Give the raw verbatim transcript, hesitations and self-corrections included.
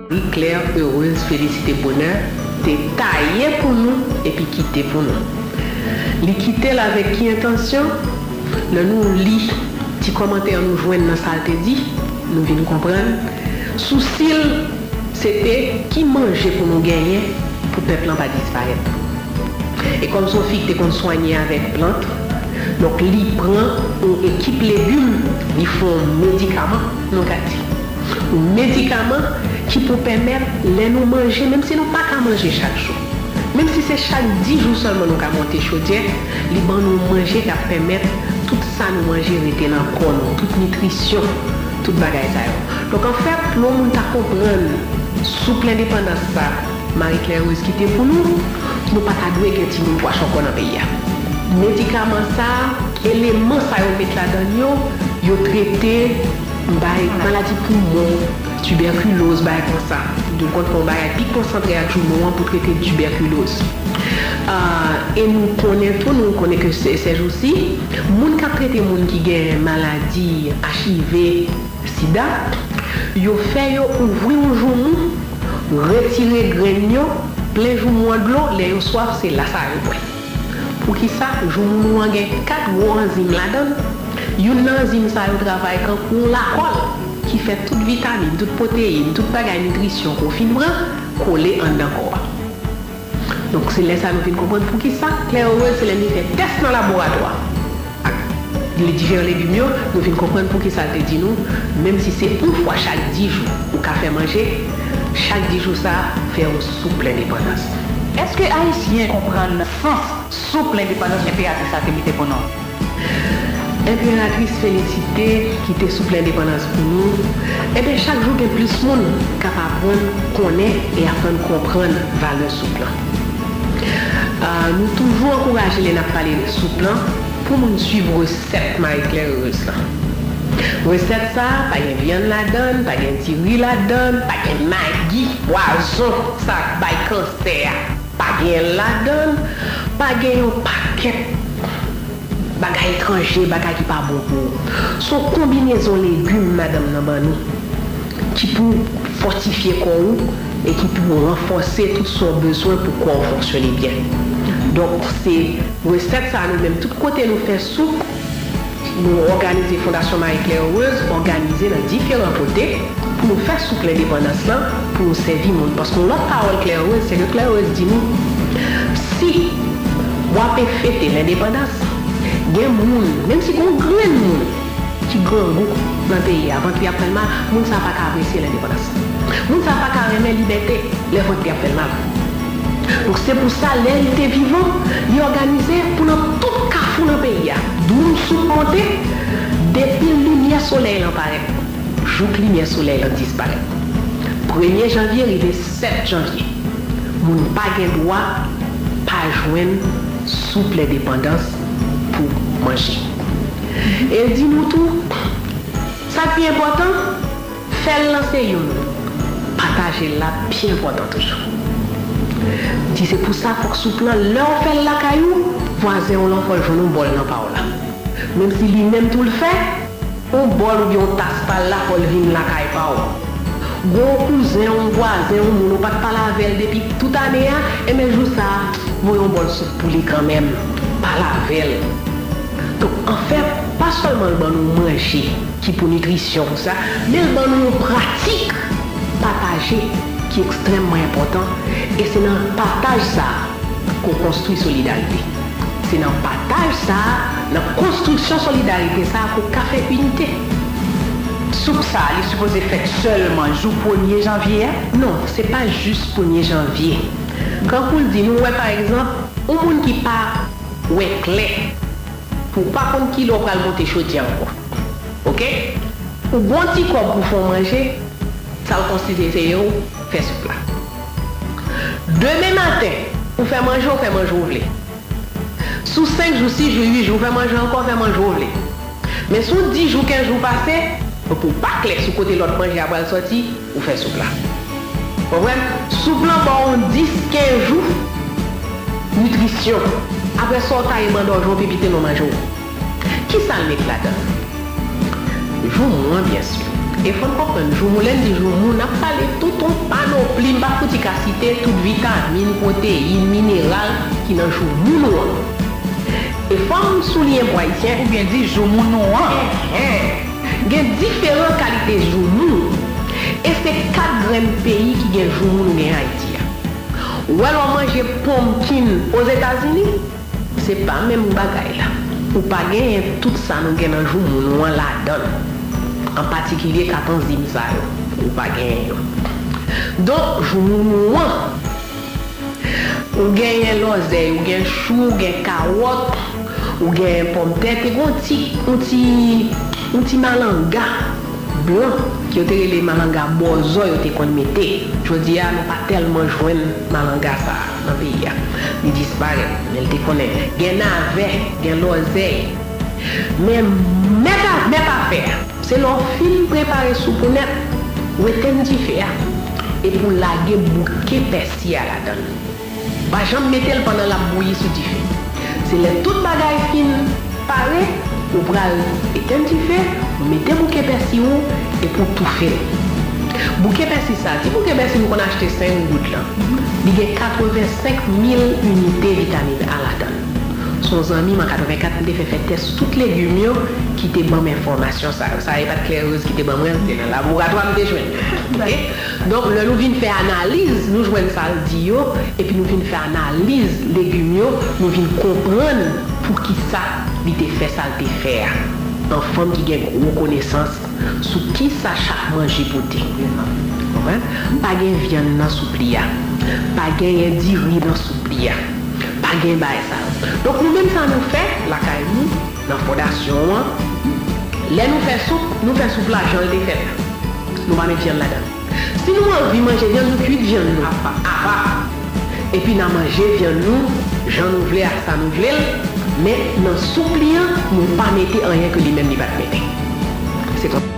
Marie Claire Heureuse Félicité Bonheur te taye pou nou epi kite pou nou. Li kite l avèk ki entansyon? Lè nou li ti kòmantè nou jwenn nan sa l te di, nou vin konprann sousi l se te ki manje pou nou genyen pou pèp lan pa disparèt. E kòm se yon fi ki te konn swanye avèk plant, donk li pran yon ekip legim, li fè yon medikaman, nou ka di. Yon medikaman ki pou pèmèt lè nou manje, menm si nou pa ka manje chak jou, menm si se chak dis jou sèlman nou ka monte chodyè, li ban nou manje k ap pèmèt tout sa nou manje rete nan kò nou, tout nitrisyon, tout bagay sa yo. Donk, anfèt, lè yon moun ta konprann soup lendepandans sa, Marie Claire Rose kite pou nou, nou pa ta dwe gen timoun pwach ankò nan peyi a. Medikaman sa, eleman sa yo met ladan l yo, yo trete bay maladi poumon, tibèkiloz, bay konsa. Nou konn fè yon bagay pi konsantre ak joumo an pou trete tibèkiloz. Ah, e nou konnen tou, nou konnen ke se, se jousi, moun k ap trete moun ki gen maladi H I V, sida, yo fè yo ouvri yon joumou, retire grenn yo, plen joumou an dlo, lè yo swaf, se la sa yo bwè. Poukisa? Joumou nou an gen kat gwo anzim ladan l. Youn nan anzim sa yo travay kankou yon lakòl ki fè tout vitamin, tout pwoteyin, tout bagay nitrisyon ke w fin pran, kole anndan kò a. Donk, se lè sa nou vin konprann poukisa Claire Heureuse, se lè li fè tès nan laboratwa ak diferan legim yo, nou vin konprann poukisa l te di nou, menm si se yon fwa chak dis jou ou ka fè manje, chak dis jou sa a, fè yon soup lendepandans. Èske Ayisyen konprann sans soup lendepandans enperatris la te mete pou nou? Enperatris Felisite kite soup lendepandans pou nou. Enben, chak jou gen plis moun k ap aprann konnen e aprann konprann valè soup lan. Ah, nou toujou ankouraje lè n ap pale de soup lan pou moun swiv resèt Marie Claire Heureuse lan. Resèt sa a, pa gen vyann ladan l, pa gen diri ladan l, pa gen magi, pwazon, sa k bay kansè a. Pa gen l ladan l, pa gen yon pakèt bagay etranje, bagay ki pa bon pou ou. Se yon konbinezon legim madanm nan ban nou ki pou fòtifye kò ou e ki pou ranfòse tout sa w bezwen pou kò w fonksyone byen. Donk, se resèt sa a nou menm, tout kote nou fè soup, nou òganize, Fondasyon Marie Claire Heureuse òganize nan diferan kote pou nou fè soup lendepandans lan, pou nou sèvi moun. Paske yon lòt pawòl Claire Heureuse, se ke Claire Heureuse di nou, si w ape fete lendepandans, gen moun, menm si gen yon grenn moun ki grangou nan peyi a, vant li ap fè l mal, moun sa a pa ka apresye lendepandans. Moun sa a pa ka renmen libète lè vant li ap fè l mal. Donk, se pou sa, lè li te vivan, li òganize pou nan tout kafou nan peyi a, Doum Soup monte, depi limyè solèy lan parèt, jouk limyè solèy lan disparèt. Premye janvye rive sèt janvye, moun pa gen dwa pa jwenn soup lendepandans pou manje. E l di nou tou, sa k pi enpòtan, fè l lan se youn, pataje l la pi enpòtan toujou. Di se pou sa fòk soup lan, lè w fè l lakay ou, vwazen w lan fò l jwenn yon bòl nan pa w la. Menm si li menm tou l fè, yon bòl oubyen yon tas pa l la fò l vin lakay pa w. Gon kouzen w, vwazen w, moun ou pa t pale avè l depi tout ane a, enben jou sa a, voye yon bòl soup pou li kanmenm. Pale avè l. Donk, anfèt, pa sèlman l ban nou manje ki pou nitrisyon konsa, men l ban nou yon pratik pataje ki ekstrèmman enpòtan, e se nan pataj sa a ke w konstwi solidarite. Se nan pataj sa a, nan konstriksyon solidarite sa a ke w ka fè inite. Soup sa a, li sipoze fèt sèlman jou premye janvye a? Non, se pa jis premye janvye. Kankou l di nou, wè, pa egzanp, yon moun ki pa wè klè, pou w pa konn kilè w pral monte chodyè ankò. Oke? Ou gon ti kòb pou fè w manje, sa l konsidere se yo, fè soup la. Demen maten, ou fè manje, ou fè manje w vle. Sou senk jou, sis jou, uit jou, ou fè manje ankò, fè manje w vle. Men si w dis jou, kenz jou pase, pou w pa klè sou kote lòt manje a pral sòti, ou fè soup la. Konprann? Soup lan ba w yon dis, kenz jou nitrisyon. Apre sa, w taye banda w, jan w pipite nan manje w. Kisa l met ladan l? Joumou an, byen si. E fò n konprann, joumou, lè n di joumou, n ap pale tout yon panopli, m pa fouti ka site tout vitamin, pwoteyin, mineral ki nan joumou nou an. E fò m souliye pou Ayisyen. Oubyen di joumou nou an. Enhen. Gen diferan kalite joumou. E se kat grenn peyi ki gen joumou nou gen Ayiti a. Ou wè lè w manje ponmkin Ozetazini, se pa menm bagay la. Ou pa genyen tout sa nou gen nan joumou nou an ladan l. An patikilye kat anzim sa yo, ou pa genyen yo. Donk, joumou nou an, ou genyen lòzèy, ou gen chou, ou gen kawòt, ou gen pòmtè, te gen yon ti, yon ti, yon ti malanga blan ke yo te rele malanga bòzò yo te konn mete. Jodi a, nou pa tèlman jwenn malanga sa a nan peyi a. Li disparèt, men l te konnen. Gen navè, gen lòzèy. Men mèt a, mèt afè a, se lè w fin prepare soup ou nèt, w etenn dife a, epi w lage bouke pèsi a ladan l. Pa janm mete l pandan l ap bouyi sou dife. Se lè tout bagay fin pare, ou pral etenn dife, ou mete bouke pèsi ou, epi w toufe l. Bouke pèsi sa, ti bouke pèsi nou konn achte senk goud lan, li gen katrevensenk mil inite vitamin A ladan l. Se yon zanmi m an katrevenkat, m te fè fè tès sou tout legim yo ki te ban m enfòmasyon sa yo. Sa e pa t Claire Rose ki te ban mwen, se nan laboratwa m te jwenn. Oke? Donk, lè nou vin fè analiz, nou jwenn sa l di yo, epi nou vin fè analiz legim yo, nou vin konprann poukisa li te fè sa l te fè a. Yon fanm ki gen gwo konesans sou kisa chak manje pote. Konprann? Pa gen vyann nan soup li a. Pa genyen diri nan soup li a. Pa gen bagay sa yo. Donk, nou menm sa nou fè lakay nou, nan fondasyon an, lè nou fè soup, nou fè soup la jan l te fèt la. Nou pa met vyann ladan l. Si nou anvi manje vyann, nou kuit vyann nou apa. Epi n a manje vyann nou jan nou vle ak sa nou vle l, men nan soup li an, nou pa mete anyen ke li menm li pa t mete. Se kon